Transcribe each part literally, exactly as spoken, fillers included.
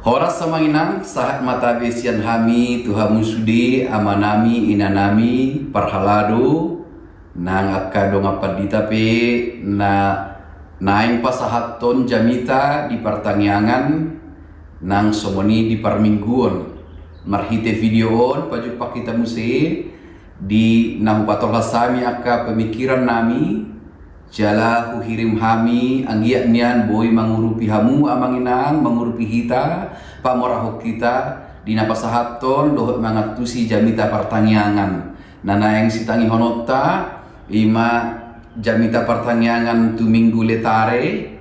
Horas amang inang, sahat ma tabe sian hami tu hamu sude amanami, inanami, parhalado, nang angka dongan pandita pe na naeng pasahathon jamita di partangiangan, nang songon i di parmingguon. Marhite video on pajumpang hita muse di na hupatolhas hami angka pemikiran nami, jala huhirim hami anggiat nian boi mangurupi hamu amang inang, mangurupi hita, pamorahon hita di na pasahathon dohot mangantusi jamita partangiangan. Na naeng sitangihononta, ima jamita partangiangan tu Minggu Letare,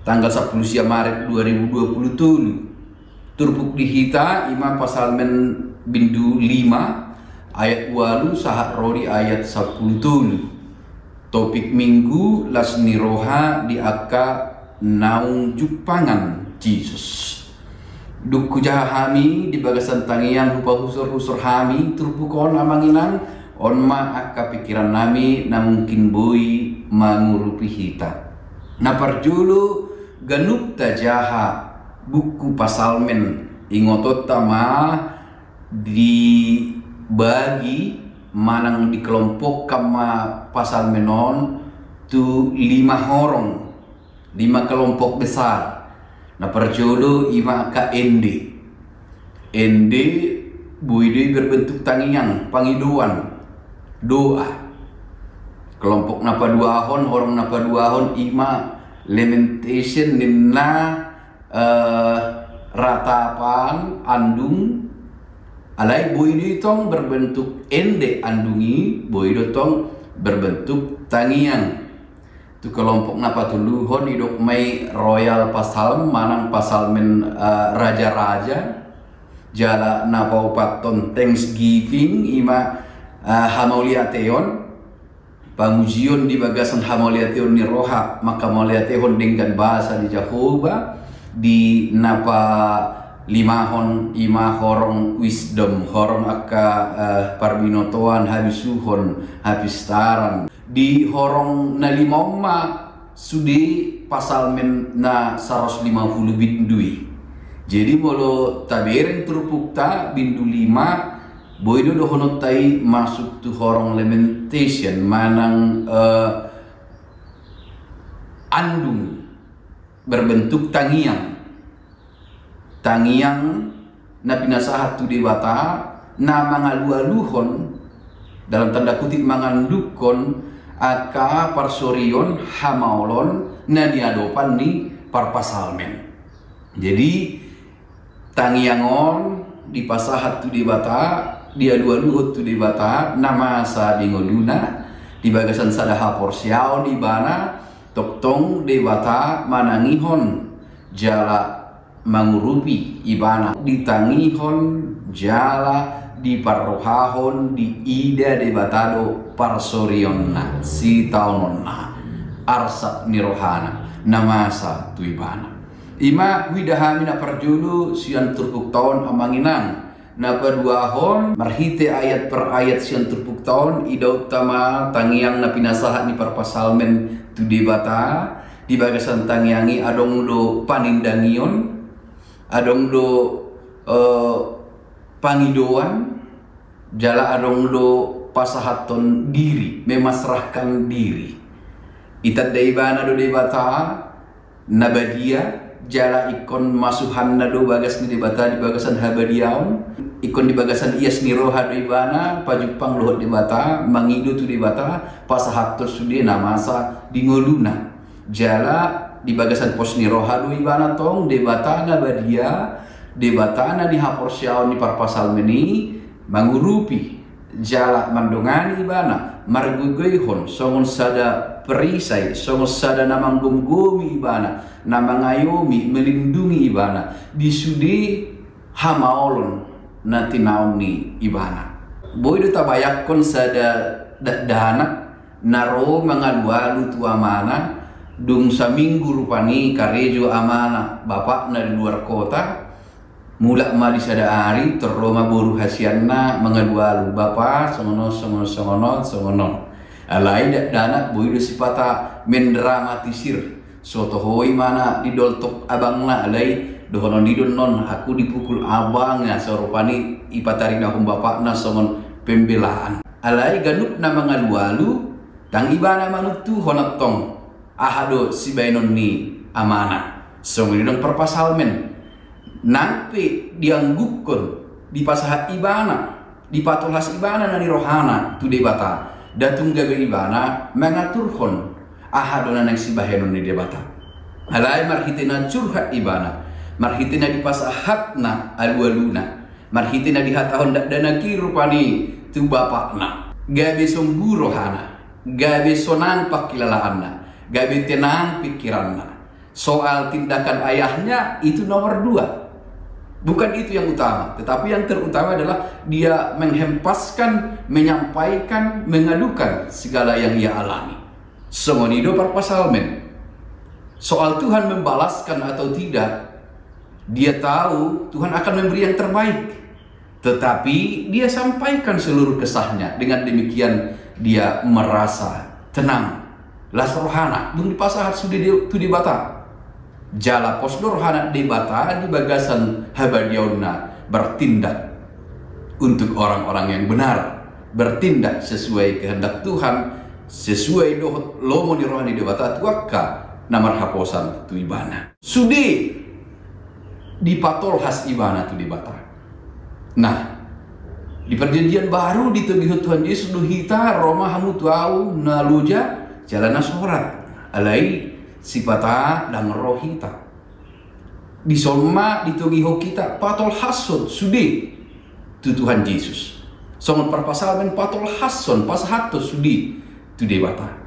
tanggal sampulu sia Maret dua ribu dua pulu tolu. Turpuk di hita ima Psalmen bindu lima ayat ualu sahat ro di ayat sampulu tolu. Topik Minggu, las ni roha di angka naung jumpangan Jesus. Dung hujaha hami di bagasan tangiang, hupahusorhusor hami turpuk on amang inang, on ma angka pikiran nami na mungkin boi mangurupi hita. Na parjolo, ganup tajaha buku Psalmen, ingotonta ma dibagi manang dikelompokkan ma Psalmen on tu lima horong, lima kelompok besar. Na parjolo ima angka ende. Ende boi do i berbentuk tangiang, pangidoan, doa. Kelompok na paduahon, horong na paduahon ima lamentation, ninna eh, ratapan, andung. Alai boi do i tong berbentuk ende andung i, boi do tong berbentuk tangiang. Tu kelompok na patoluhon didok ma i royal psalm manang Psalmen, eh, raja-raja. Jala na paopathon thanksgiving, ima, eh, hamauliateon. Pamujion di bagasan hamauliateon ni roha, manghamauliatehon denggan basa di Jahowa. Di na palimahon ima horong wisdom, horong angka, eh, parbinotoan, habisuhon, hapistaran. Di horong na lima on ma sude Psalmen na saratus lima pulu bindu i. Jadi molo tabereng turpukta, bindu lima boi do dohononta i masuk tu horong lamentation manang, eh, andung berbentuk tangiang. Tangiang na pinasahat tu Debata, na mangalualuhon, dalam tanda kutip, mangandukhon angka parsorion, hamaolon na niadopan ni parpsalmen. Jadi, tangiang on dipasahat tu Debata, dialualuhon tu Debata, na masa di ngoluna, di bagasan sada haporseaon ibana, tongtong Debata manangihon jala mangurupi ibana, ditangihon jala diparrohahon, diida Debata do parsorionna, sitaononna, arsak ni rohana, na masa tu ibana. Ima huida hami na parjolo sian turpukta on amang inang. Na paduahon, marhite ayat per ayat sian turpukta on, idaonta ma tangiang na pinasahat ni parpsalmen tu Debata. Di bagasan tangiang i adong do panindangion, adong do, eh, pangidoan, jala adong do pasahathon diri, memasrahkan diri. Itanda ibana do Debata na badia, jala ingkon masuhanna do bagas ni Debata di bagasan habadiaon, ingkon di bagasan ias ni roha do ibana pajumpang dohot Debata, mangido tu Debata, pasahathon sude na masa di ngoluna. Jala di bagasan pos ni roha do ibana tong, Debata na badia, Debata na nihaporseaon ni parpsalmen i, mangurupi, jala mandongani ibana, margoigoihon, songon sada perisai, songon sada na manggomgomi ibana, na mangayomi, melindungi ibana, di sude hamaolon na tinaon ni ibana. Boi do tabayangkon sada dakdanak na ro mangalualu tu amana, dung saminggu rupani karejo amana, bapakna di luar kota, mulak ma di sada ari, tor ro ma boru hasianna mangalualu, "Bapa, songon on, songon on, songon on, songon on." Alai dakdanak boi do sipata mendramatisir, so toho ibana di dolok abangna, alai Dohonon ni do annon, aku dipukul abangna, so rupani ipataridahon bapakna songon pembelaan. Alai ganup na mangalualu, ndang ibana manuntuhon antong aha do sibahenon ni amana. Songon i do parpsalmen. Nang pe diangguhon, dipasahat ibana, dipatolhas ibana na ni rohana tu Debata, nda tung gabe ibana mangaturhon aha do na naeng sibahenon ni Debata. Alai marhite na curhat ibana, marhite na dipasahatna alualuna, marhite na dihatahon dakdanak i rupani tu bapakna, gabe sombu rohana, gabe sonang pangkilalaanna, gabe tenang pikiranna. Soal tindakan ayahnya itu nomor dua. Bukan itu yang utama, tetapi yang terutama adalah dia menghempaskan, menyampaikan, mengadukan segala yang ia alami. Songon i do parpsalmen. Soal Tuhan membalaskan atau tidak, dia tahu Tuhan akan memberi yang terbaik. Tetapi dia sampaikan seluruh kesahnya. Dengan demikian dia merasa tenang. Las rohana, dung dipasahat sude di, tu Debata. Jala pos do rohana Debata di bagasan habadiaonna bertindak untuk orang-orang yang benar, bertindak sesuai kehendak Tuhan, sesuai dohot lomo ni roha ni Debata tu angka na marhaposan tu ibana. Sude dipatolhas ibana tu Debata. Nah, di perjanjian baru ditogihon Tuhan Yesus do hita, ro ma hamu tu ahu na loja, jala na sorat. Alai sipata ndang ro hita. Dison ma ditogihon hita patolhashon sude tu Tuhan Yesus. Songon parpsalmen patolhashon, pasahathon sude tu Debata.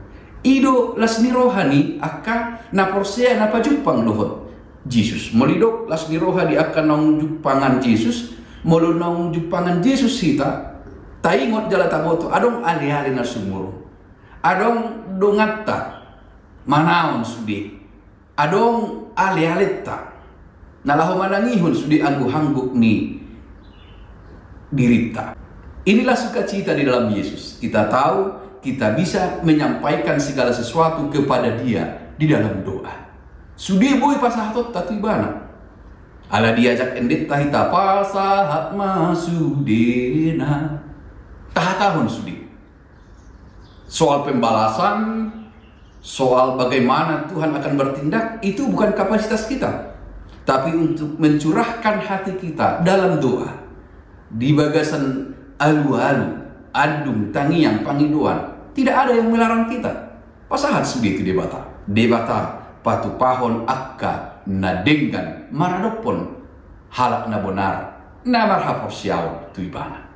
I do las ni roha ni angka na porsea na pajumpang dohot Jesus. Molo didok las ni roha di angka naung jumpangan Jesus, molo naung jumpangan Jesus hita, taingot jala taboto, adong aleale na sumurung. Adong donganta manaon sude. Adong alealenta na laho manangihon sude angguhangguk ni dirinta. Inilah sukacita di dalam Yesus. Kita tahu kita bisa menyampaikan segala sesuatu kepada Dia di dalam doa. Sude boi pasahatonta tu Ibana. Ala diajak endenta hita, pasahat ma sudena. Tahatahon sude. Soal pembalasan, soal bagaimana Tuhan akan bertindak, itu bukan kapasitas kita. Tapi untuk mencurahkan hati kita dalam doa, di bagasan alualu, andung, tangiang, pangidoan, tidak ada yang melarang kita. Pasahat sude tu Debata. Debata patupahon angka na denggan maradophon halak na bonar, na marhaporseaon tu Ibana.